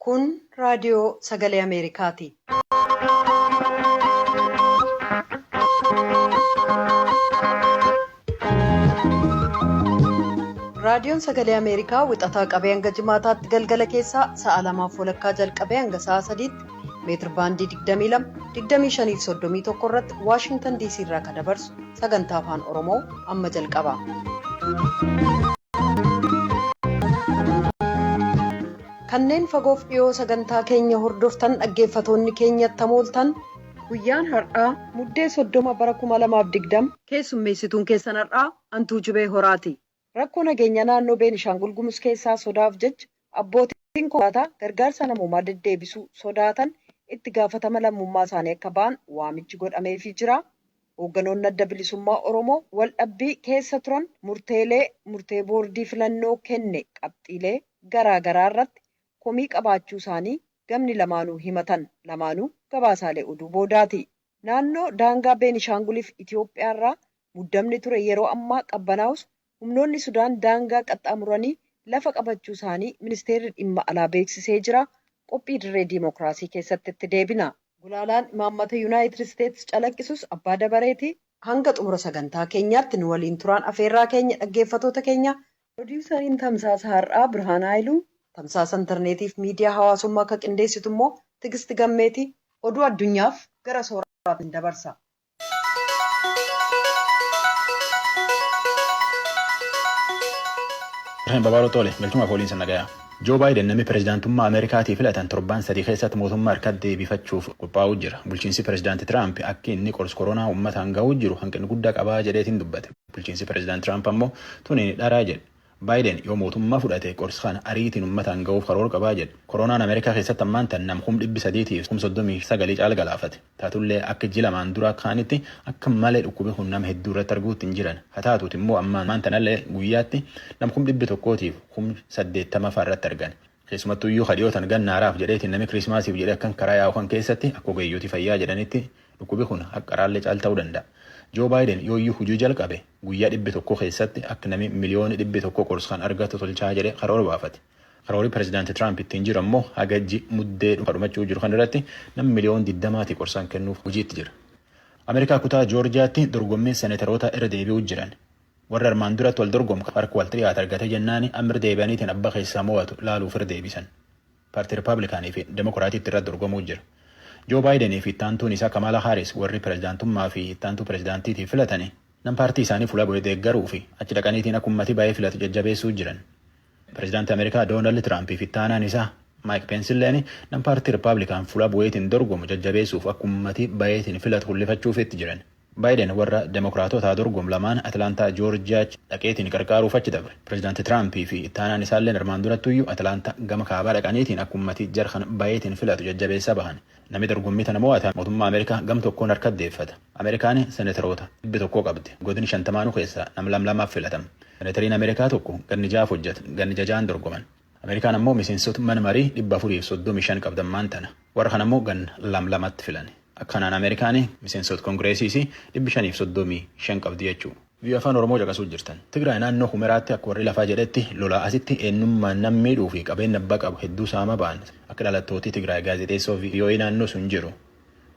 Kun raadiyoo sagalee Ameerikaati. Raadiyoon sagalee Ameerikaa wixataa qabee hanga jimaataatti galgala keessaa sa'a lamaaf walakkaa jalqabee hanga sa'a sadiitti meetir baandii 22 25 fi 31 irratti Waashingtan DC irraa kan dabarsu sagantaa afaan Oromoo amma jalqaba. Kanneen fagoof dhiyoo sagantaa keenya hordoftan dhaggeeffatoonni keenyatti hamooltan guyyaan har'aa muddee 30 bara 2020 keessummeessituun keessan har'aa Antuu Jibee Horaati. Rakkoo nageenya naannoo Beenishaangul Gumuz keessaa sodaaf jecha abbootiin konkolaataa gargaarsa namoomaa deddeebisuu sodaatan itti gaafatama lammummaa isaanii akka ba'an waamichi godhameefii jira. Hoogganoonni adda bilisummaa Oromoo waldhabbii keessa turan murteelee murtee boordii filannoo kenne qabxiilee garaa garaa irratti komii qabaachuu isaanii gamni lamaanuu himatan. Lamaanuu gabaasaalee oduu boodaati. Naannoo daangaa Beenishaanguliif Itoophiyaa irraa muddamni ture yeroo ammaa qabbanaa'us humnoonni Sudaan daangaa qaxxaamuranii lafa qabachuu isaanii ministeerri dhimma alaa beeksisee jira. Qophii dirree diimokiraasii keessatti itti deebina. Gulaalaan imaammata Yuunaayitid Isteetsi calaqqisus abbaa dabareeti. Hanga xumura sagantaa keenyaatti nu waliin turaan afeerraa keenya dhaggeeffatoota keenya. Pirodiiwusariin Tamsaasa Har'aa Birhaan Haayiluu. Tamsaasa intarneetiif miidiyaa hawaasummaa akka qindeessitu immoo Tigisti Gammeeti. Oduu addunyaaf gara sooraatti dabarsa. Babaaroo Tole, galchuma fooliinsa nagayaa. Joo Baayiden namni pireezidaantummaa Ameerikaatii filatan torbaan sadii keessatti mootummaa harkatti deebifachuuf qophaa'uu jira. Bulchiinsi pireezidaanti Tiraamp akka inni qorsi koronaa uummataan gahuu jiru hanqina guddaa qabaa jedheetiin dubbate. Bulchiinsi pireezidaanti Tiraamp ammoo tuni dharaa jedhe. Baayiden yoo mootummaa fudhate qorsi kana ariitiin uummataan gahuuf karoora qabaa jedhe. Koronaan Ameerikaa keessatti ammaan tan nam 339,000 caala galaafate. Taatullee akka ji lamaan dura kaanitti akka malee dhukkubi kun nama hedduu irratti arguutti hin jiran. Haa taatuuti immoo ammaan tanallee guyyaatti nam 180,000 fa'aa irratti argan. Keessumattuu iyyuu kadhiyootan gannaaraaf jedheetiin namni kiriismaasiif jedhee akkan karaa yaa'u kan keessatti akka ogeeyyooti fayyaa jedhanitti dhukkubi kun akka qaraallee caal ta'uu danda'a. Joo Baayiden yoo iyyuu hojii jalqabe guyyaa 100 keessatti akka namni miliyoona 100 qorsi kan argatu tolchaa jedhee karoora baafate. Karoorri pireezidaanti Tiraamp ittiin jiru ammoo hagajji muddee dhumachuu jiru kan irratti namni miliyoona 20 qorsaan kennuuf hojiitti jira. Ameerikaa kutaa Joorjiyaatti dorgommiin seneteroota irra deebi'uu jiran. Warra armaan duratti wal dorgomu harka walitti dhiyaate argate jennaani amma irra deebi'aniitiin abbaa keessaa mo'atu laaluuf irra deebisan. Paartii Rippaabilikaanii fi Demokiraatiitti irra dorgomuu jira. Joo Baayidenii fi ittaantuun isaa Kamala Haaris warri pireezidaantummaa fi ittaantuu pireezidaantiitiif filatani nam paartii isaanii fuula bu'ee deeggaruu fi achi dhaqaniitiin akka ummati baay'ee filatu jajjabeessuu jiran. Pireezidaantii Ameerikaa Doonaald Tiraamp fi ittaanaan isaa Maayik Peensilleen nam paartii Rippaabilikaan fuula bu'eetiin dorgomu jajjabeessuuf akka ummati baay'eetiin filatu hullifachuuf itti jiran. Baayiden warra Demokiraatotaa dorgomu lamaan Atilaantaa Joorjiyaa dhaqeetiin qarqaaruuf achi dabre. Pireezidaantii Tiraamp fi ittaanaan isaallee armaan durattuyyuu Atilaantaa gama kaabaa dhaqaniitiin akka ummati jarhan baay'eetiin filatu jajjabeessa bahan. Namni dorgommii tana mo'ata mootummaa Ameerikaa gam tokkoon harka deeffata. Ameerikaan seneteroota 100 qabdi. Godini 50 keessaa nam lam lamaaf filatama. Seneteriin Ameerikaa tokko ganni jaaf hojjeta. Ganni jajaan dorgoman. Ameerikaan ammoo miseensota mana marii 435 qabdammaan tana. Warra kana ammoo gan lam lamatti filan. Akkanaan Ameerikaan miseensota koongireesiis 535 qabdi jechuudha. Biyya afaan Oromoo caqasuu jirtan. Tigraay naannoo Humeraatti akka warri lafaa jedhetti lolaa asitti eenyummaan nam miidhuu fi qabeenya abbaa qabu hedduu saama ba'an akka dhalattooti Tigraay gaazexeessoo VOA naannoo sun jiru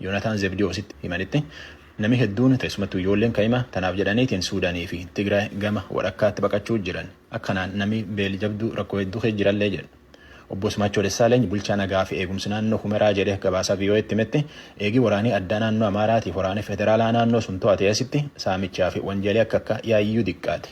Yoonataan Zebdiyoositti himanitti namni hedduun keessumattuu ijoolleen ka'ima tanaaf jedhaniitiin Suudaanii fi Tigraay gama walakkaatti baqachuu jiran. Akkanaan namni beelli jabduu rakkoo hedduu keessa jirallee jedhu. Obbo Simachoo Dessaaleeny bulchaa nagaa fi eegumsi naannoo Humeraa jedhee gabaasaa VOA'tti himetti eegii waraanii addaa naannoo Amaaraatiif waraanii federaalaa naannoo sun to'ate asitti saamichaa fi wanjeelee akka akka yaayyuu diqqaate.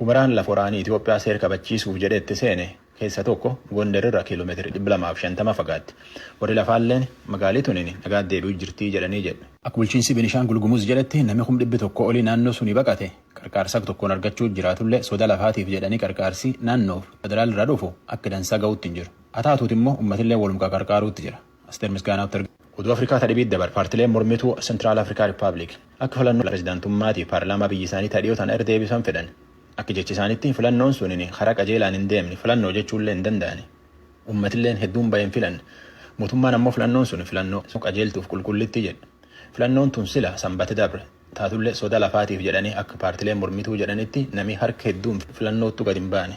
Humeraan lafa waraanii Itoophiyaa seera kabachiisuuf jedhee itti seene keessa tokko Gondar irraa kiiloomeetira 250 fagaatti. Warri lafaalleen magaalii tuniin nagaa deebi'uu jirtii jedhanii jedhu. Akka bulchiinsi Benishaangul Gumuz jedhetti namni 100,000 olii naannoo sunii baqate qarqaarsa tokkoon argachuu jiraatullee soda lafaatiif jedhanii qarqaarsi naannoo federaal irraa dhufu akka dansaa ga'uutti hin jiru. Haa taatuuti immoo uummatillee waluma qarqaaruutti jira. Asteer Misgaanaatti argama. Oduu Afrikaa tadhibiit dabar paartileen mormituu Sentiraal Afrikaa Rippaabilik akka filannoo pireezidaantummaatii paarlaamaa biyya isaanii tadhiyoo tana irra deebisan fedhan. Akka jechi isaaniitti filannoon sun karaa qajeelaan hin deemne filannoo jechuullee hin danda'ani. Uummatilleen hedduun baay'een filan. Mootummaan ammoo filannoon sun filannoo qajeeltuuf qulqullitti jedha. Filannoon tun sila sanbata dabre taatullee soda lafaatiif jedhanii akka paartileen mormituu jedhanitti namni harka hedduun filannoottu gad hin baane.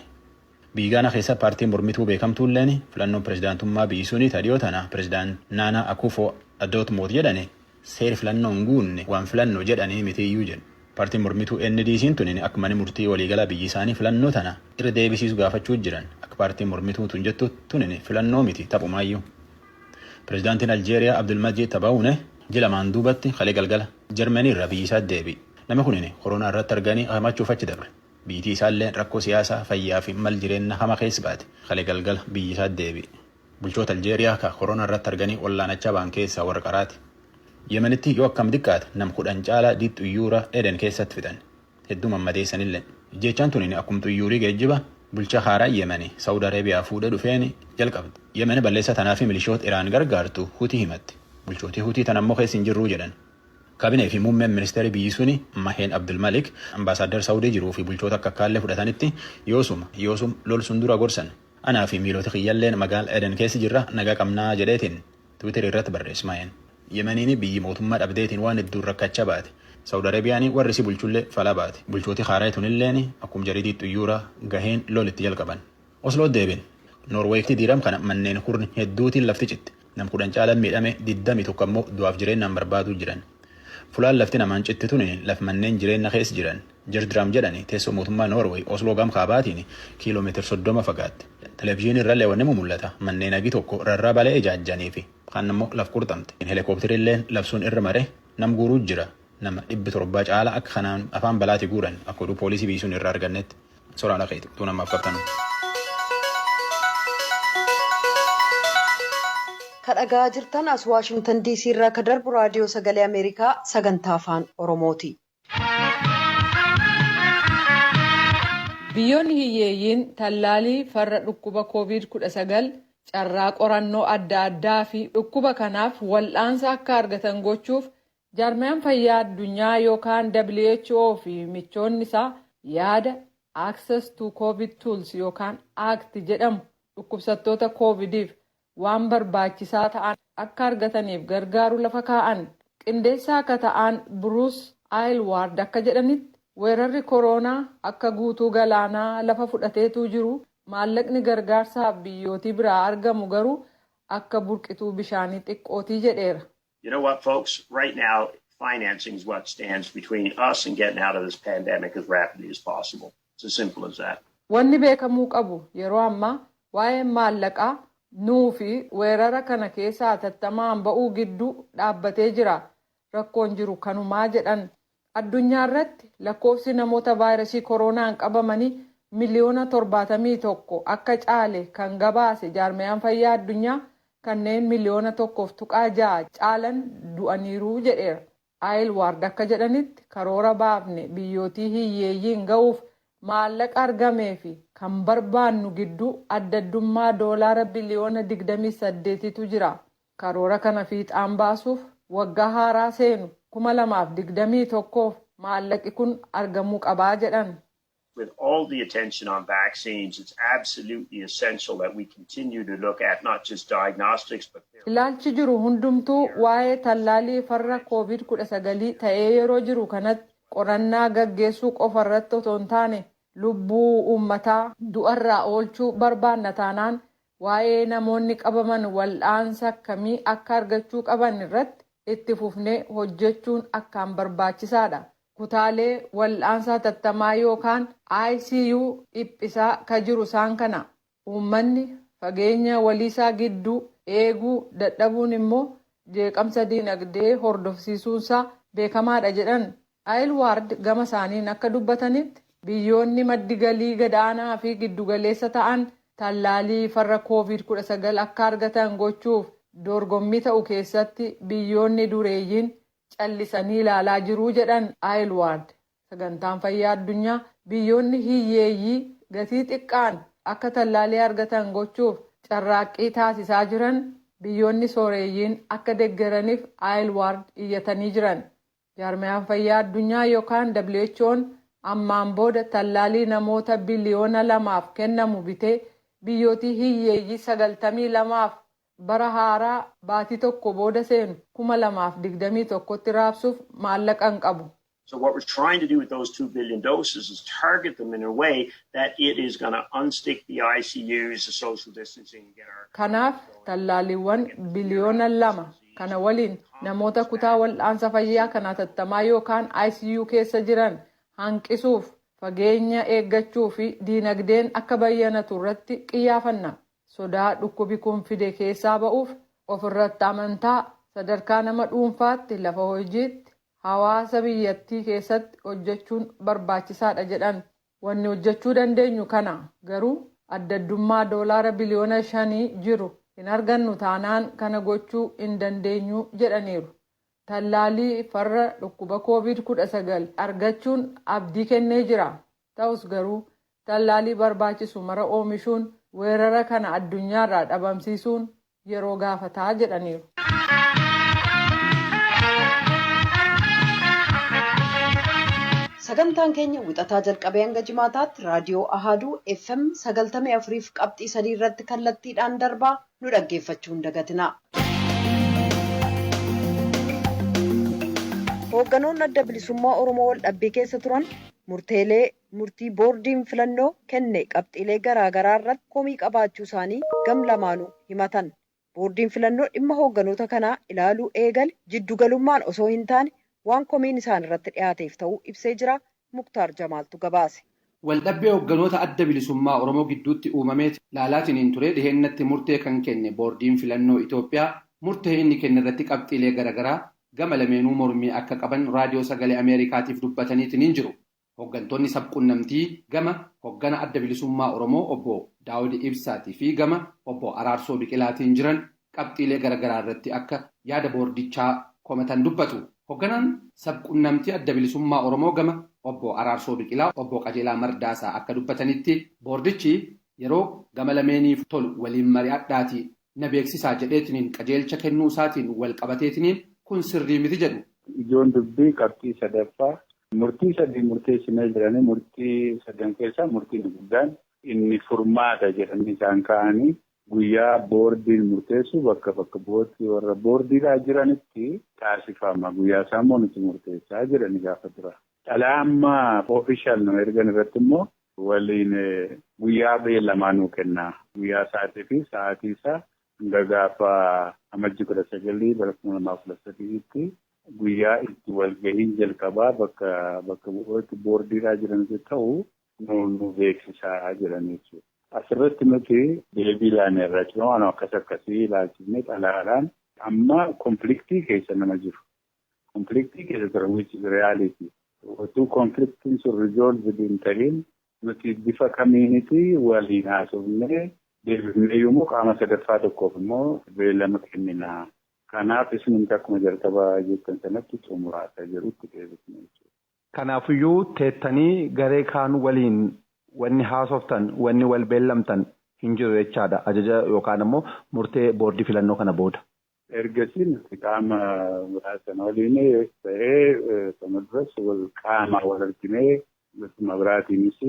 Biyyi Gaanaa keessa paartiin mormituu beekamtuulleen filannoon pirezidaantummaa biyyi sunii dhiyoo tana pirezidaant Naanaa Akufo Addo mooti jedhani seeri filannoo hin guunne waan filannoo jedhanii mitiiyyuu jedhu. Paartiin mormituu NDC'n tun akka manni murtii waliigalaa biyyi isaanii filannoo tana irra deebisiisu gaafachuu jiran. Akka paartiin mormituu tun jettu tun filannoo miti, taphumaayyuu. Pirezidaantiin Aljeeriyaa Abdulmajid Tabawune jila 2n duubatti kalee galgala Jarmanii irraa biyyi isaa deebi'e. Namni kun koronaa irratti arganii himachuuf achi dabre. Biyyi isaallee rakkoo siyaasaa, fayyaa fi mal jireenya hama keessa baate. Kalee galgala biyyi isaa deebi'e. Bulchoota Aljeeriyaa ka koronaa irratti arganii wallaanachaa ba'an keessaa warra qaraati. Yemenitti yoo akkam xiqqaate nam 10 caalaa diid xuyyuura Eden keessatti fixan. Hedduu mammadeessanillee. Jechaan tun akkuma xuyyuurii geejjiba bulchaa haaraa Yemeni Saawud Areebiyaa fuudhee dhufeen jalqabde. Yemen balleessa tanaa fi milishoota Iraan gargaartu Hutii himatti. Bulchootii Hutii tan ammoo keessa hin jirruu jedhan. Kaabinee fi muummeen ministeera biyyi suni Maheen Abdulmalik ambaasaaddar Saawudii jiruu fi bulchoota akka akkaallee fudhatanitti yoosuma yoosum lol sun dura gorsan. Anaa fi miilota kiyyalleen magaala Eden keessa jirra, nagaa qabnaa jedheetiin Tiwiiterii irratti barreesse Maheen. Yemeniin biyyi mootummaa dhabdeetiin waan hedduun rakkachaa baate. Saawud Areebiyaan warri si bulchullee falaa baate. Bulchootii haaraa tunilleen akkuma jariitii xuyyuura gaheen lol itti jalqaban. Osloo deebin. Noorweetti diiram kana manneen kurni hedduutiin lafti citte. Nam 10 caalaan miidhame, 21 ammoo du'aaf jireenyaan barbaaduu jiran. Fulaan lafti namaan citti tuni laf manneen jireenya keessa jiran. Jirdiraam jedhani teessoo mootummaa Noorweey Osloo gam kaabaatiin kiiloomeetira 30 fagaatte. Televezyiinii irrallee wanni mul'ata. Manneen hagi tokko rarraa balee ijaajjanii fi kaan immoo laf qurxamte. Helikoophteriillee labsuun irra mare nam guuruu jira. Nama 700 caala akka kanaan afaan balaati guuran akka oduu poolisii biisuun irraa argannetti. Soraan dhaqeetu tuun ammaaf qabtan. Ka dhagaa jirtan as Waashingtan DC irraa ka darbu Raadiyoo Sagalee Ameerikaa sagantaa Afaan Oromooti. Biyyoonni hiyyeeyyiin tallaalii farra dhukkuba COVID-19, carraa qorannoo adda addaa fi dhukkuba kanaaf wal'aansa akka argatan gochuuf jaarmiyaan fayyaa addunyaa yookaan WHO fi michoonni isaa yaada Access to COVID Tools yookaan ACT jedhamu dhukkubsattoota COVIDiif waan barbaachisaa ta'an akka argataniif gargaaru lafa kaa'an. Qindeessaa akka ta'an Bruce Aylward akka jedhanitti, weerarri kooroonaa akka guutuu galaanaa lafa fudhateetu jiru, maallaqni gargaarsaaf biyyootii biraa argamu garuu akka burqituu bishaanii xiqqootii jedheera. You know what, folks? Right now, financing is what stands between us and getting out of this pandemic as rapidly as possible. It's as simple as that. Wanni beekamuu qabu yeroo ammaa waa'een maallaqaa nuu fi weerara kana keessaa hatattamaan ba'uu gidduu dhaabbatee jira. Rakkoon jiru kanumaa jedhan. Addunyaa irratti lakkoofsi namoota vaayirasii koronaan qabamanii miliyoona 71 akka caale kan gabaase jaarmiyaan fayyaa addunyaa, kanneen miliyoona 1.6 caalan du'aniiru jedheera. Aylward akka jedhanitti, karoora baafne biyyootii hiyyeeyyiin ga'uuf maallaqa argamee fi kan barbaannu gidduu adda addummaa doolaara biliyoona 28tu jira. Karoora kana fiixaan baasuuf waggaa haaraa seenu 2021f maallaqi kun argamuu qabaa jedhan. With all the attention on vaccines, it's absolutely essential that we continue to look at not just diagnostics, but Ilaalchi jiru hundumtuu waa'ee tallaalii farra COVID-19 ta'ee yeroo jiru kanatti, qorannaa gaggeessuu qofa irratti otoo hin taane lubbuu uummataa du'arraa oolchuu barbaanna taanaan, waa'ee namoonni qabaman wal'aansa akkamii akka argachuu qaban irratti itti fufnee hojjechuun akkaan barbaachisaadha. Kutaalee wal'aansa hatattamaa yookaan ICU dhiphisaa ka jiru isaan kana. Uummanni fageenya waliisaa gidduu eeguu dadhabuun immoo jeeqamsa diinagdee hordofsiisuunsaa beekamaadha jedhan. Aylward gama isaaniin akka dubbatanitti, biyyoonni maddi galii gadaanaa fi giddugaleessa ta'an tallaalii farra COVID-19 akka argatan gochuuf dorgommii ta'u keessatti biyyoonni dureeyyiin callisanii ilaalaa jiruu jedhan Aylward. Sagantaan fayyaa addunyaa biyyoonni hiyyeeyyii gatii xiqqaan akka tallaalii argatan gochuuf carraaqqii taasisaa jiran biyyoonni sooreeyyiin akka deeggaraniif Aylward iyyatanii jiran. Jaarmiyaan fayyaa addunyaa yookaan WHO'n ammaan booda tallaalii namoota biliyoona 2f kennamu bitee biyyootii hiyyeeyyii 92f bara haaraa baatii tokko booda seenu 2021tti raabsuuf maallaqa hin qabu. So what we're trying to do with those 2 billion doses is target them in a way that it is going to unstick the ICUs, the social distancing, and get our... Kanaaf tallaaliiwwan biliyoona 2 kana waliin namoota kutaa wal'aansa fayyaa kan hatattamaa yookaan ICU keessa jiran hanqisuuf, fageenya eeggachuu fi diinagdeen akka bayyanatu irratti qiyyaafanna. Sodaa dhukkubi kun fide keessaa ba'uuf ofirratti amantaa sadarkaa nama dhuunfaatti, lafa hojiitti, hawaasa biyyattii keessatti hojjechuun barbaachisaadha jedhan. Wanni hojjechuu dandeenyu kana, garuu addaddummaa doolaara biliyoona 5 jiru hin argannu taanaan kana gochuu hin dandeenyu jedhaniiru. Tallaalii farra dhukkuba COVID-19 argachuun abdii kennee jira. Ta'us garuu tallaalii barbaachisu mara oomishuun weerara kana addunyaarraa dhabamsiisuun yeroo gaafataa jedhaniiru. Sagantaan keenya wixataa jalqabee hanga jimaataatti raadiyoo Ahaaduu FM 94.3 irratti kallattiidhaan darbaa, nu dhaggeeffachuu hin dagatina. Hoogganoonni Adda Bilisummaa Oromoo wal dhabbii keessa turan murteelee murtii boordiin filannoo kenne qabxiilee garaa garaa irratti komii qabaachuu isaanii gam lamaanuu himatan. Boordiin filannoo dhimma hoogganoota kanaa ilaaluu eegale jiddugalummaan osoo hin taane waan komiin isaan irratti dhiyaateef ta'uu ibsee jira. Muktaar Jamaaltu gabaase. Waldhabbii hoogganoota Adda Bilisummaa Oromoo gidduutti uumamee laalaatiniin ture dhiheenyatti murtee kan kenne boordiin filannoo Itoophiyaa, murtee inni kenne irratti qabxiilee garaagaraa gama lameenuu mormii akka qaban Raadiyoo Sagalee Ameerikaatiif dubbataniitiin jiru. Hooggantoonni sabquunnamtii gama hooggana Adda Bilisummaa Oromoo obbo Daawud Ibsaatii fi gama obbo Araarsoo Biqilaatiin jiran qabxiilee garaagaraa irratti akka yaada boordichaa komatan dubbatu. Hoogganaan sabquunnamtii Adda Bilisummaa Oromoo gama obbo Araarsoo Biqilaa, obbo Qajeelaa Mardaasaa, akka dubbatanitti boordichi yeroo gama lameeniif tolu waliin mari'adhaatii na beeksisaa jedheetiniin qajeelcha kennuu isaatiin wal qabateetiniin kun sirrii miti jedhu. Ijoon dubbii qabxii sadaffaa, murtii sadii murteessinee jiranii, murtii sadan keessaa murtiin guddaan inni furmaata jedhanii isaan ka'anii guyyaa boordiin murteessu bakka bu'ooti warra boordiidhaa jiranitti taasifama. Guyyaa isaa immoo nuti murteessaa jedhanii gaafa dura. Xalaa amma official nama ergan irratti immoo waliin guyyaa beellamaa nuu kenna. Guyyaa sa'aatii fi sa'aatii isaa hanga gaafa Amajji 19 bara 2013tti guyyaa itti walgahiin jalqabaa bakka bu'ooti boordiidhaa jiranitti ta'u nu beeksisaa jiran jechuudha. Asirratti nuti deebii ilaaneerra jiru, waan akkas akkasii ilaalchifnee xalayaadhaan amma conflictii keessa nama jiru. Conflictii keessa tura, which is reality. Otuu conflictiin sun resolved hin ta'in nuti bifa kamiiniti waliin haasofnee deebifnee yommuu qaama sadaffaa tokkoof immoo beellama kennina? Kanaaf isinumti akkuma jalqaba jettan sanatti xumuraata jirutti deebifne jechuudha. Kanaafiyyuu teettanii garee kaan waliin wanni haasoftan, wanni wal beellamtan hin jiru jechaadha, ajaja yookaan immoo murtee boordii filannoo kana booda. Ergasii nuti qaama biraa sana waliin ta'ee sana duras wal qaama wal arginee bifuma biraatiinis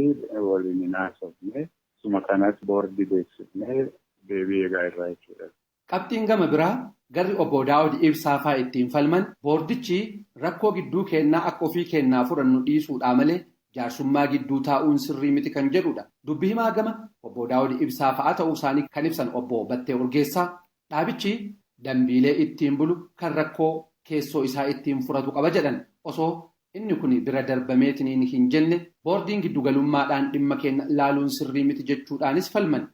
waliin hin haasofne, suma kanas boordii beeksifnee deebii eegaa irraa jechuudha. Qabxiin gama biraa garri obbo Daawud Ibsaa fa'aa ittiin falman, boordichi rakkoo gidduu kennaa akka ofii kennaa fudhannu dhiisuudhaa malee jaarsummaa gidduu taa'uun sirrii miti kan jedhudha. Dubbi himaa gama obbo Daawud Ibsaa fa'aa ta'uu isaanii kan ibsan obbo Battee Urgeessaa, dhaabichi dambiilee ittiin bulu kan rakkoo keessoo isaa ittiin furatu qaba jedhan. Osoo inni kun bira darbameetiniin hin jenne boordiin giddugalummaadhaan dhimma keenya laaluun sirrii miti jechuudhaanis falman.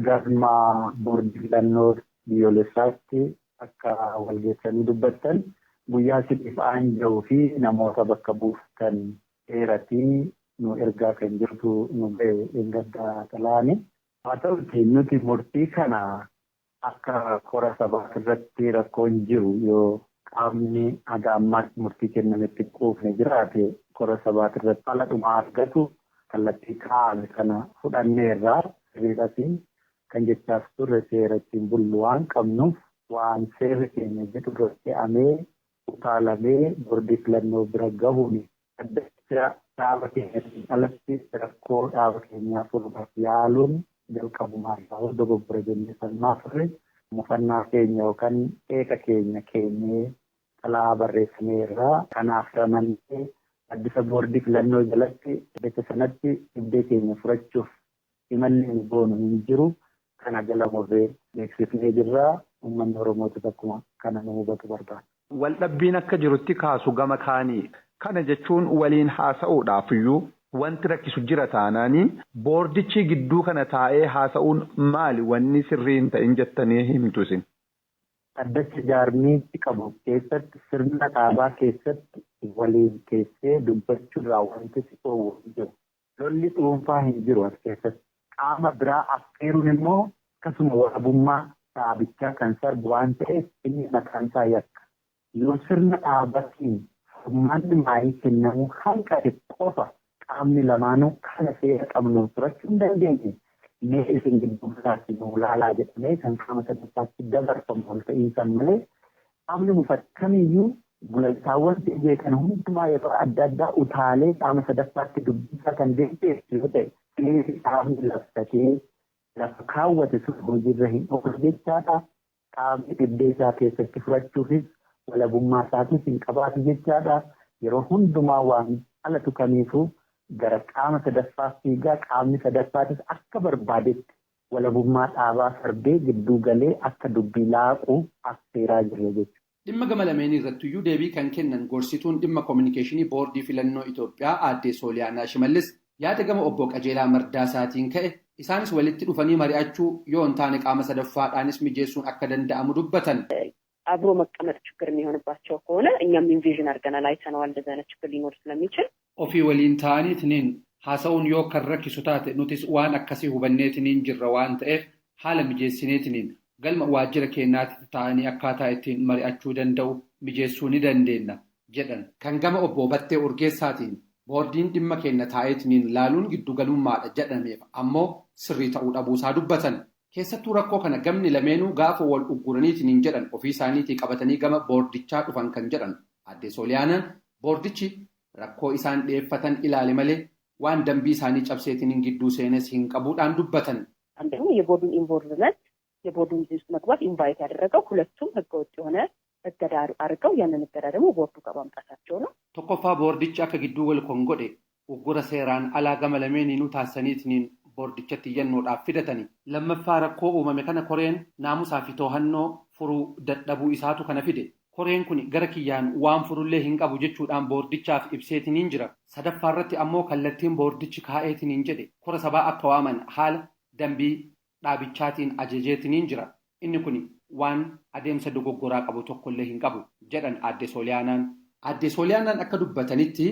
Galma boordii filannoo biyyoolessaatti akka walgeessanii dubbattan, guyyaa isiniif aanja'uu fi namoota bakka buuftan dheeratii nu ergaa kan jirtu nu ga'e eeggadda xalaani. Haa ta'uti, nuti murtii kana akka kora sabaa irratti rakkoon jiru yoo qaamni haga ammaatti murtii kennametti quufne jiraate, kora sabaati irratti haala dhumaa argatu kallattii kaa'ame kana fudhanneerraa. Sirriidhafi kan jechaaf turre, seera ittiin bullu waan qabnuuf, waan seerri keenya jedhu irratti fe'amee utaalamee boordii filannoo bira gahuun adda dhaaba keenyaatiin alatti rakkoo dhaaba keenyaa furuudhaaf yaaluun jalqabumaa irraa dogoggora jennee falmaa turre. Mufannaa keenya yookaan qeeqa keenya keenyee xalaa barreessineerraa. Kanaaf ramannee Addisa boordii filannoo jalatti bakka sanatti dhibdee keenya furachuuf imalli nu goonu hin jiru. Kana jala murree beeksifnee jirra. Uummanni Oromootis akkuma kana nu hubatu barbaada. Waldhabbiin akka jirutti kaasu gama kaanii. Kana jechuun waliin haasa'uudhaaf iyyuu wanti rakkisu jira taanaanii boordichi gidduu kana taa'ee haasa'uun maali wanni sirrii hin ta'in jettanii himtu isin? Addachi jaarmiitti qabu keessatti sirna dhaabaa keessatti waliin teessee dubbachuudhaan wanti si dhoowwu hin jiru. Lolli dhuunfaa hin jiru as keessatti. Qaama biraa affeeruun immoo akkasuma walabummaa dhaabichaa kan sarbu waan ta'eef inni mataan isaa yakka. Yoo sirna dhaabatiin furmaanni maayii kennamuu hanqate qofa qaamni lamaanuu kana seera qabnuun furachuu hin dandeenye. Mee isin gidduu galaatti nu ilaalaa jedhamee kan qaama sadaffaatti dabarfamu ol ta'iinsan malee qaamni mufate kamiyyuu gulantaawwan ta'ee kan hundumaa yeroo adda addaa utaalee qaama sadaffaatti dubbisaa kan deemteessu yoo ta'e seerri qaamni labsatee lafa kaawwate sun hojiirra hin oolu jechaadha. Qaamni dhibdee isaa keessatti furachuufis walabummaa isaatis hin qabaatu jechaadha. Yeroo hundumaa waan alatu kamiifuu gara qaama sadaffaa fiigaa qaamni sadaffaatis akka barbaadetti walabummaa dhaabaa sarbee gidduu galee akka dubbii laaqu affeeraa jirra jechuudha. Dhimma gama lameenii irrattiyyuu deebii kan kennan gorsituun dhimma koominikeeshinii boordii filannoo Itoophiyaa aadde Sooliyaanaa Shimallis yaada gama obbo Qajeelaa Mardaasaatiin ka'e isaanis walitti dhufanii mari'achuu yoo hin taane qaama sadaffaadhaanis mijeessuun akka danda'amu dubbatan. አብሮ መቀመጥ ችግር የሚሆንባቸው ከሆነ እኛም ኢንቪዥን አድርገናል፣ አይተነዋል። እንደዚህ አይነት ችግር ሊኖር ስለሚችል Ofii waliin ta'aniitiniin haasa'uun yoo kan rakkisu taate nutis waan akkasii hubanneetiniin jirra waan ta'eef haala mijeessineetiniin galma waajjira keenyaatti ta'anii akkaataa ittiin mari'achuu danda'u mijeessuu ni dandeenya jedhan. Kan gama obbo Battee Urgeessaatiin boordiin dhimma keenya taa'eetiniin laaluun giddugalummaadha jedhameef ammoo sirrii ta'uu dhabuusaa dubbatan. Keessattuu rakkoo kana gamni lameenuu gaafa wal ugguraniitiniin jedhan ofii isaaniitii qabatanii gama boordichaa dhufan kan jedhan. Aadde Sooliyaanaan boordichi rakkoo isaan dhiyeeffatan ilaale malee waan dambii isaanii cabseetiniin gidduu seenes hin qabuudhaan dubbatan. አንደኛ የቦርዱን ኢንቮልቭመንት የቦርዱን እዚህ ውስጥ መግባት ኢንቫይት ያደረገው ሁለቱም ህገወጥ የሆነ እገዳ አድርገው ያንን እገዳ ደግሞ ቦርዱ ጋር ማምጣታቸው ነው። Tokkoffaa boordichi akka gidduu wal kon godhe uggura seeraan alaa gama lameeniinuu taasisaniitiniin boordichatti iyyannoodhaaf fidatani. Lammaffaa rakkoo uumame kana koreen naamusaa fi to'annoo furuu dadhabuu isaatu kana fide. Koreen kun gara kiyyaan waan furullee hin qabu jechuudhaan boordichaaf ibseetiniin jira. Sadaffaa irratti ammoo kallattiin boordichi kaa'eetiniin jedhe kora sabaa akka waaman haala dambii dhaabichaatiin ajajeetiniin jira. Inni kun waan adeemsa dogoggoraa qabu tokkollee hin qabu jedhan aadde Sooliyaanaan. Aadde Sooliyaanaan akka dubbatanitti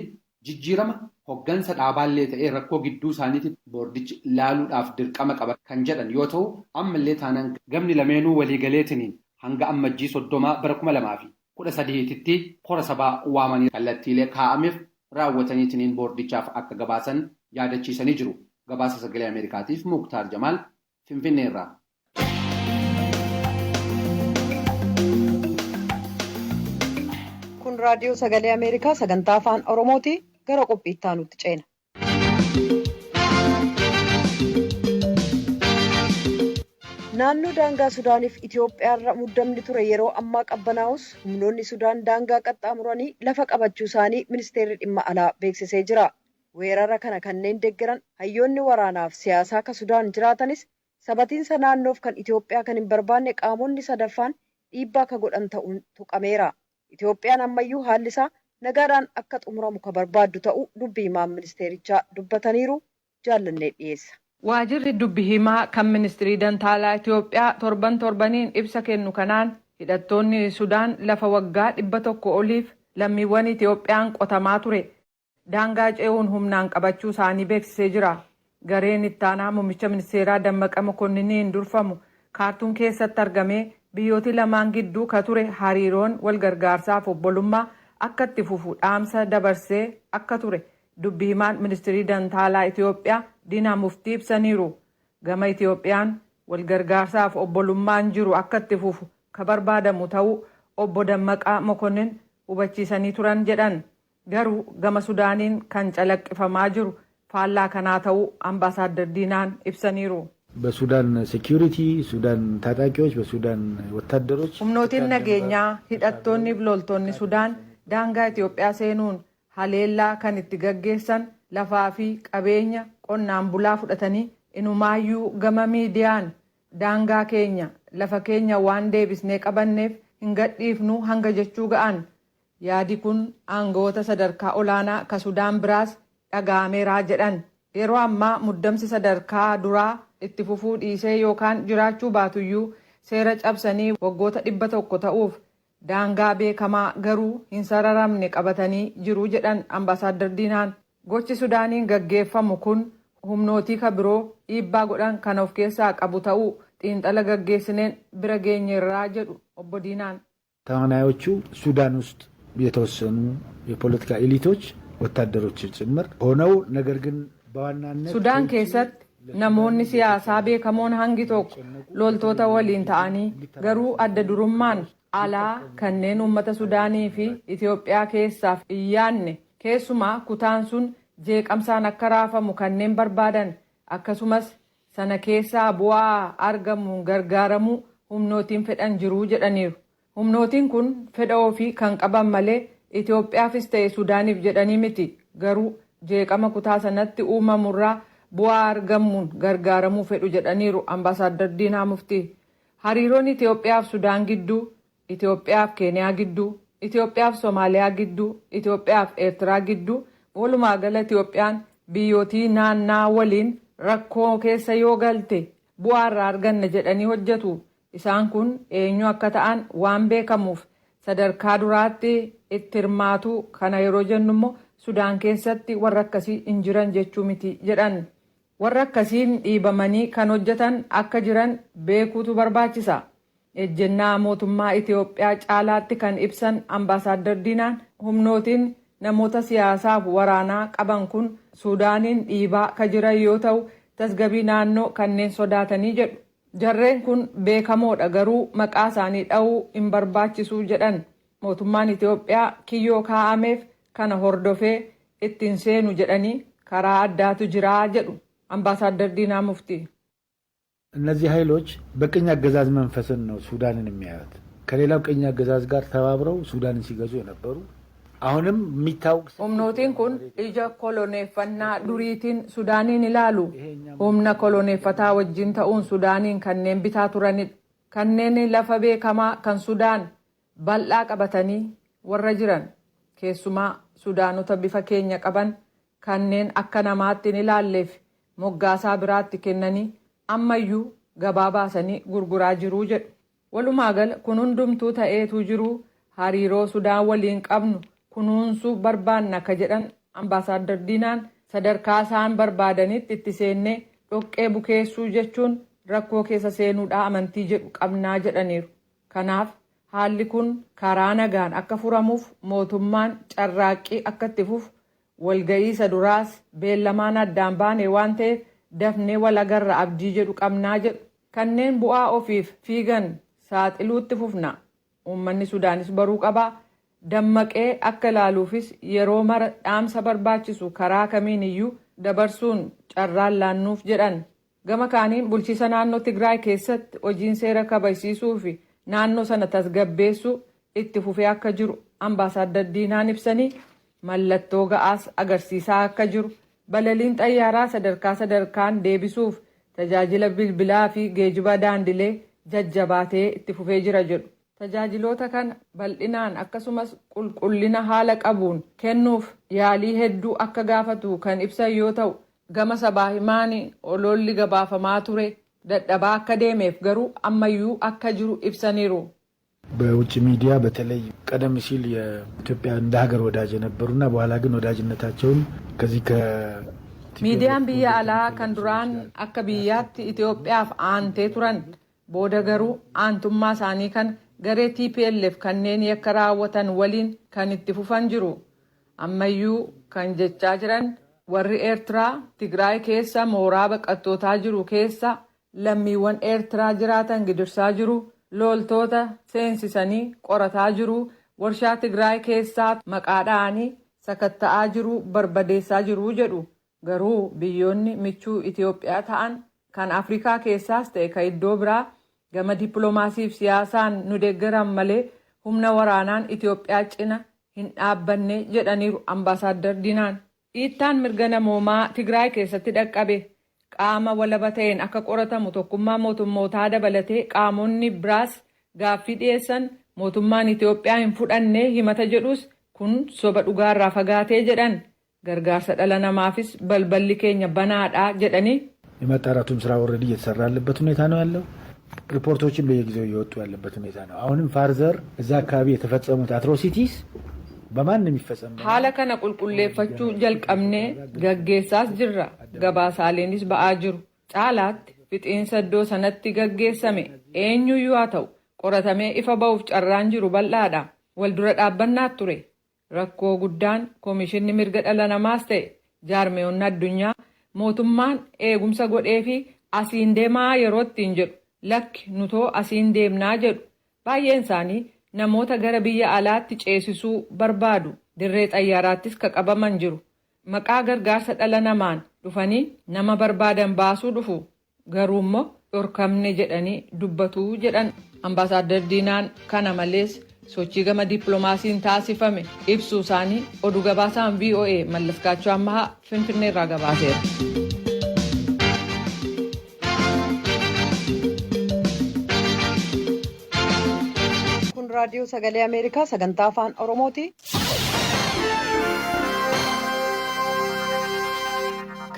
jijjiirama hoggansa dhaabaallee ta'ee rakkoo gidduu isaaniitti boordichi laaluudhaaf dirqama qaba kan jedhan yoo ta'u ammallee taanaan gamni lameenuu waliigaleetiniin hanga ammajjii 30 bara 2013tti kora sabaa waamanii kallattiilee kaa'ameef raawwataniitiniin boordichaaf akka gabaasan yaadachiisanii jiru. Gabaasa sagalee Ameerikaatiif Muktaar Jamaal Finfinneerraa. Kun raadiyoo sagalee Ameerikaa sagantaa afaan Oromooti. Gara qophiitti aanutti ceena. Naannoo daangaa Sudaaniif Itoophiyaarra muddamni ture yeroo ammaa qabbanaa'us humnoonni Sudaan daangaa qaxxaamuranii lafa qabachuu isaanii ministeerri dhimma alaa beeksisee jira. Weerara kana kanneen deeggaran hayyoonni waraanaaf siyaasaa akka Sudaan jiraatanis sabatiinsa naannoof kan Itoophiyaa kan hin barbaanne qaamonni sadaffaan dhiibbaa akka godhan ta'uun tuqameera. Itoophiyaan ammayyuu haalli isaa nagaadhaan akka xumuramu kan barbaaddu ta'uu dubbi himaan ministeerichaa dubbataniiru jaallannee dhiyeessa. Waajirri dubbi himaa kan ministirii dantaalaa Itoophiyaa torban torbaniin ibsa kennu kanaan hidhattoonni Sudaan lafa waggaa 100 oliif lammiiwwan Itoophiyaan qotamaa ture. Daangaa ce'uun humnaan qabachuu isaanii beeksisee jira. Gareen ittaanaa muummicha ministeeraa Dammaqa Mokonninniin durfamu kaartuun keessatti argamee biyyooti lamaan gidduu ka ture hariiroon wal gargaarsaaf obbolummaa akka itti fufu dhaamsa dabarsee akka ture dubbi himaan ministirii dantaalaa Itoophiyaa Diinaa Muftii ibsaniiru. Gama Itoophiyaan wal gargaarsaaf obbolummaan jiru akka itti fufu ka barbaadamu ta'uu obbo Dammaqaa Mokonnin hubachiisanii turan jedhan. Garuu gama Sudaaniin kan calaqqifamaa jiru faallaa kanaa ta'uu ambaasaadar Diinaan ibsaniiru. በሱዳን ሴኪሪቲ ሱዳን ታጣቂዎች በሱዳን ወታደሮች Humnootiin nageenyaa hidhattoonni fi loltoonni Sudaan daangaa Itoophiyaa seenuun Haleellaa kan itti gaggeessan, lafaa fi qabeenya qonnaan bulaa fudhatanii, inumaayyuu gama miidiyaan daangaa keenya, lafa keenya waan deebisnee qabanneef hin gadhiifnu hanga jechuu ga'an. Yaadi kun aangawoota sadarkaa olaanaa ka Sudaan biraas dhaga'ameeraa jedhan. Yeroo ammaa muddamsi sadarkaa duraa itti fufuu dhiisee yookaan jiraachuu baatuyyuu, seera cabsanii waggoota 100 ta'uuf daangaa beekamaa garuu hin sararamne qabatanii jiru jedhan Ambaasaadar Diinaan. Gochi Sudaaniin gaggeeffamu kun humnootii ka biroo dhiibbaa godhan kan of keessaa qabu ta'uu xiinxala gaggeessineen bira geenyeerraa jedhu obbo Diinaan. ተዋናዮቹ ሱዳን ውስጥ የተወሰኑ የፖለቲካ ኤሊቶች ወታደሮች ጭምር ሆነው ነገር ግን በዋናነት Sudaan keessatti namoonni siyaasaa beekamoon hangi tokko loltoota waliin ta'anii, garuu adda durummaan alaa kanneen uummata Sudaanii fi Itoophiyaa keessaaf hin yaadne, keessumaa kutaan sun jeeqamsaan akka raafamu kanneen barbaadan, akkasumas sana keessaa bu'aa argamuun gargaaramuu humnootiin fedhan jiruu jedhaniiru. Humnootiin kun fedha ofii kan qaban malee Itoophiyaafis ta'e Sudaaniif jedhanii miti, garuu jeeqama kutaa sanatti uumamurraa bu'aa argamuun gargaaramuu fedhu jedhaniiru Ambaasaadar Diinaa Muftii. Hariiroon Itoophiyaaf Sudaan gidduu, Itoophiyaaf Keeniyaa gidduu, Itoophiyaaf Somaaliyaa gidduu, Itoophiyaaf Eertiraa gidduu, walumaa gala Itoophiyaan biyyootii naannaa waliin rakkoo keessa yoo galte bu'aa irraa arganna jedhanii hojjetu. Isaan kun eenyu akka ta'an waan beekamuuf sadarkaa duraatti itti hirmaatu. Kana yeroo jennu immoo Sudaan keessatti warra akkasii hin jiran jechuu miti jedhan. Warra akkasiin dhiibamanii kan hojjetan akka jiran beekuutu barbaachisa. Ejjennaa mootummaa Itoophiyaa caalaatti kan ibsan Ambaasaadar Diinaan, humnootiin namoota siyaasaaf waraanaa qaban kun Suudaaniin dhiibaa ka jiran yoo ta'u, tasgabii naannoo kanneen sodaatanii jedhu. Jarreen kun beekamoodha, garuu maqaa isaanii dha'uu hin barbaachisuu jedhan. Mootummaan Itoophiyaa kiyyoo kaa'ameef kana hordofee ittiin seenu jedhanii karaa addaatu jiraa jedhu Ambaasaadar Diinaa Muftii. እነዚህ ኃይሎች በቅኝ አገዛዝ መንፈስን ነው ሱዳንን የሚያዩት። ከሌላው ቅኝ አገዛዝ ጋር ተባብረው ሱዳንን ሲገዙ የነበሩ አሁንም የሚታወቅ Humnootiin kun ija koloneeffannaa duriitiin Sudaaniin ilaalu. Humna koloneeffataa wajjin ta'uun Sudaaniin kanneen bitaa turanidha. Kanneen lafa beekamaa kan Sudaan bal'aa qabatanii warra jiran, keessumaa Sudaanota bifa keenya qaban kanneen akka namaatti hin ilaalleef moggaasaa biraatti kennanii ammayyuu gabaa baasanii gurguraa jiruu jedhu. Walumaa gala kun hundumtuu ta'eetu jiruu hariiroo Sudaan waliin qabnu kunuunsuu barbaanna ka jedhan Ambaasaadar Diinaan, sadarkaa isaan barbaadanitti itti seennee dhoqqee bukeessuu jechuun rakkoo keessa seenuudhaa amantii jedhu qabnaa jedhaniiru. Kanaaf haalli kun karaa nagaan akka furamuuf mootummaan carraaqqii akka itti fufu, walga'ii isa duraas beellamaan addaan baane waan ta'eef dafnee wal agarra abdii jedhu qabnaa jedhu. Kanneen bu'aa ofiif fiigan saaxiluutti fufna. Uummanni Sudaanis baruu qabaa. Dammaqee akka ilaaluufis yeroo mara dhaamsa barbaachisu karaa kamiin iyyuu dabarsuun carraan laannuuf jedhan. Gama kaaniin bulchiisa naannoo Tigraay keessatti hojiin seera kabajsiisuu fi naannoo sana tasgabbeessuu itti fufee akka jiru Ambaasaadar Diinaan ibsanii, mallattoo ga'aas agarsiisaa akka jiru, balaliin xayyaaraa sadarkaa sadarkaan deebisuuf tajaajila bilbilaa fi geejiba daandilee jajjabaatee itti fufee jira jedhu. Tajaajiloota kana bal'inaan akkasumas qulqullina haala qabuun kennuuf yaalii hedduu akka gaafatu kan ibsan yoo ta'u, gama sabaa himaanii ololli gabaafamaa ture dadhabaa akka deemeef garuu ammayyuu akka jiru ibsaniiru. በውጭ ሚዲያ በተለይ ቀደም ሲል የኢትዮጵያ እንደ ሀገር ወዳጅ የነበሩና በኋላ ግን ወዳጅነታቸውን ከዚህ ከ Miidiyaan biyya alaa kan duraan akka biyyaatti Itoophiyaaf aantee turan, booda garuu aantummaa isaanii kan garee TPLF kanneen yakka raawwatan waliin kan itti fufan jiru. Ammayyuu kan jechaa jiran warri Eertiraa Tigraay keessa mooraa baqattootaa jiru keessa lammiiwwan Eertiraa jiraatan gidirsaa jiru. Loltoota seensisanii qorataa jiru. Warshaa Tigraay keessaa maqaa dha'anii sakatta'aa jiru, barbadeessaa jiru jedhu. Garuu biyyoonni michuu Itoophiyaa ta'an kan Afrikaa keessaas ta'e kan iddoo biraa gama dippiloomaasiif siyaasaan nu deeggaran malee humna waraanaan Itoophiyaa cina hin dhaabbanne jedhaniiru Ambaasaadder Diinaan. Dhiittaan mirga namoomaa Tigraay keessatti dhaqqabe qaama walaba ta'een akka qoratamu Tokkummaa Mootummootaa dabalatee qaamonni biraas gaaffii dhiyeessan mootummaan Itoophiyaa hin fudhanne himata jedhus kun soba dhugaarraa fagaatee jedhan. Gargaarsa dhala namaafis balballi keenya banaadha jedhanii. የማጣራቱም ስራ already እየተሰራ ያለበት ሁኔታ ነው ያለው። ሪፖርቶችን በየጊዜው እየወጡ ያለበት ሁኔታ ነው። አሁንም further እዛ አካባቢ የተፈጸሙት atrocities በማን የሚፈጸም Haala kana qulqulleeffachuu jalqabnee gaggeessaas jirra. Gabaasaaleenis ba'aa jiru. Caalaatti fixiinsa iddoo sanatti gaggeessame eenyuyyuu haa ta'u qoratamee ifa ba'uuf carraan jiru bal'aadha. Wal dura dhaabbannaa ture. Rakkoo guddaan Koomishinni Mirga Dhala Namaas ta'e jaarmeewwan addunyaa mootummaan eegumsa godhee fi asiin deemaa yeroo ittiin jedhu, lakki, nutoo asiin deemnaa jedhu. Baay'een isaanii namoota gara biyya alaatti ceesisuu barbaadu. Dirree xayyaaraattis ka qabaman jiru. Maqaa gargaarsa dhala namaan dhufanii nama barbaadan baasuu dhufu. Garuu immoo dhorkamne jedhanii dubbatuu jedhan Ambaasaadder Diinaan. Kana malees sochii gama dippiloomaasiin taasifame ibsuu isaanii oduu gabaasaan VOA Mallaskaachoo Ammahaa Finfinneerraa gabaaseera. Kun Raadiyoo Sagalee Ameerikaa sagantaa Afaan Oromooti.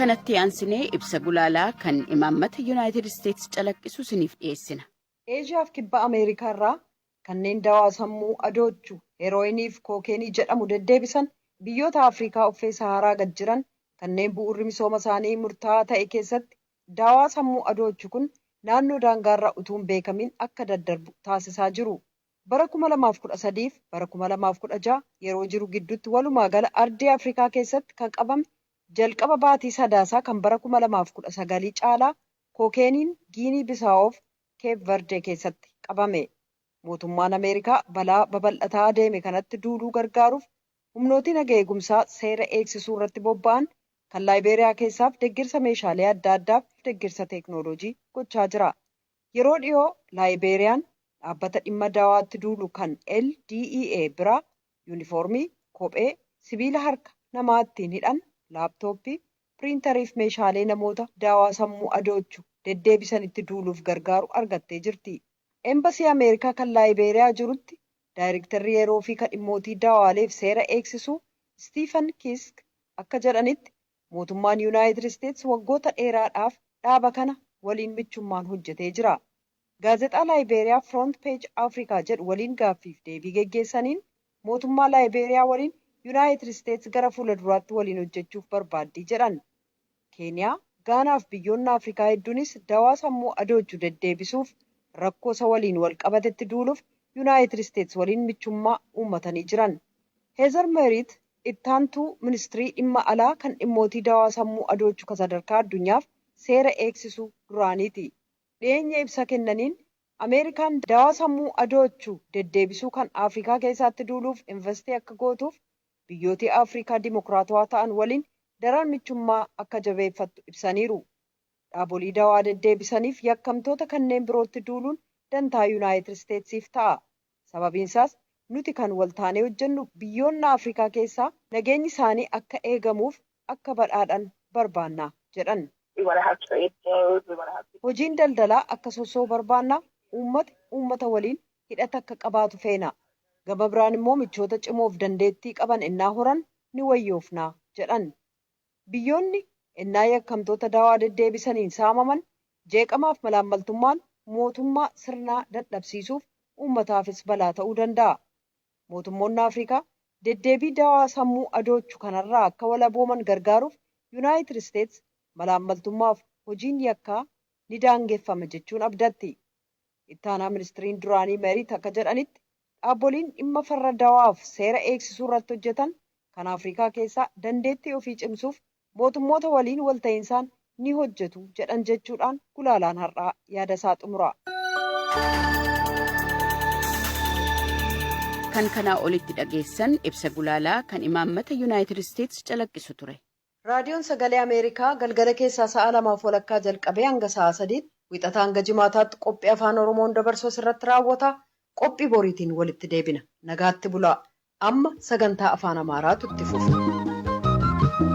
Kanatti aansinee ibsa gulaalaa kan imaammata Yuunaayitid Isteetsi calaqqisu isiniif dhiyeessina. Eeshiyaaf Kibba Ameerikaa irraa kanneen dawaa sammuu adoochu heerooyiniif kookeenii jedhamu deddeebisan biyyoota Afrikaa uffee Saharaa gad jiran kanneen bu'uurri misooma isaanii murtaa'aa ta'e keessatti daawaa sammuu adoochu kun naannoo daangaarraa utuu hin beekamin akka daddarbu taasisaa jiru. Bara 2013 fi bara 2016 yeroo jiru gidduutti walumaa gala ardii Afrikaa keessatti kan qabame jalqaba baatii Sadaasaa kan bara 2019 caalaa kookeeniin Giinii Bisaawoof Keep Verdee keessatti qabame. Mootummaan Ameerikaa balaa babal'ataa deeme kanatti duuluu gargaaruuf humnooti naga eegumsaa seera eegsisuu irratti bobba'an kan Laayibeeriyaa keessaaf deeggarsa meeshaalee adda addaaf deeggarsa teeknooloojii gochaa jira. Yeroo dhiyoo Laayibeeriyaan dhaabbata dhimma dawaatti duulu kan LDEA biraa yuunifoormii, kophee, sibiila harka namaa ittiin hidhan, laaptooppii, piriintarii fi meeshaalee namoota daawaa sammuu adoochu deddeebisanitti duuluuf gargaaru argattee jirti. Embasii Ameerikaa kan Laayibeeriyaa jirutti daayirektarri yeroo fi kan dhimmootii dawaaleef seera eegsisuu Stiifan Kisk akka jedhanitti, mootummaan Yuunaayitid Isteetsi waggoota dheeraadhaaf dhaaba kana waliin michummaan hojjetee jira. Gaazexaa Laayibeeriyaa Front Page Africa jedhu waliin gaaffiif deebii geggeessaniin, mootummaa Laayibeeriyaa waliin Yuunaayitid Isteetsi gara fuula duraatti waliin hojjechuuf barbaaddii jedhan. Keeniyaa, Gaanaa fi biyyoonni Afrikaa hedduunis dawaa sammuu adoochu deddeebisuuf rakkoo isa waliin wal qabatetti duuluuf Yuunaayitid Isteetsi waliin michummaa uummatanii jiran. Heezar Meeriit ittaantuu ministirii dhimma alaa kan dhimmootii dawaa sammuu adoochu kan sadarkaa addunyaaf seera eegsisuu duraaniiti. Dhiyeenya ibsa kennaniin, Ameerikaan dawaa sammuu adoochu deddeebisuu kan Afrikaa keessatti duuluuf investii akka gootuuf biyyoota Afrikaa dimokiraatawaa ta'an waliin daran michummaa akka jabeeffattu ibsaniiru. Dhaabolii dawaa deddeebisaniif yakkamtoota kanneen birootti duuluun dantaa Yuunaayitid Isteetsiif ta'a. Sababiinsaas nuti kan waltaanee hojjennu biyyoonni Afrikaa keessaa nageenyi isaanii akka eegamuuf akka badhaadhan barbaanna jedhan. Hojiin daldalaa akka sosso'u barbaanna. Uummati uummata waliin hidhata akka qabaatu feena. Gama biraan immoo michoota cimoof dandeettii qaban innaa horan ni wayyoofna jedhan. Biyyoonni innaa yakkamtoota dawaa deddeebisaniin saamaman jeeqamaaf malaammaltummaan mootummaa sirnaa dadhabsiisuuf uummataafis balaa ta'uu danda'a. Mootummoonni Afrikaa deddeebii dawaa sammuu adoochu kanarraa akka walabooman gargaaruuf Yuunaayitid Isteetsi malaammaltummaaf hojiin yakkaa ni daangeffama jechuun abdatti. Ittaanaa ministiriin duraanii Meeriit akka jedhanitti, dhaabboliin dhimma farra dawaaf seera eegsisuu irratti hojjetan kan Afrikaa keessaa dandeettii ofii cimsuuf mootummoota waliin walta'insaan ni hojjetu jedhan jechuudhaan gulaalaan har'aa yaada isaa xumura. Kan kanaa olitti dhageessan ibsa gulaalaa kan imaammata Yuunaayitid Isteetsi calaqqisu ture. Raadiyoon Sagalee Ameerikaa galgala keessaa sa'a 2:30 jalqabee hanga sa'a 3tti Wixataa hanga Jimaataatti qophii Afaan Oromoon dabarsu irratti raawwata. Qophii boriitiin walitti deebina. Nagaatti bulaa. Amma sagantaa afaan Amaaraatu itti fufa.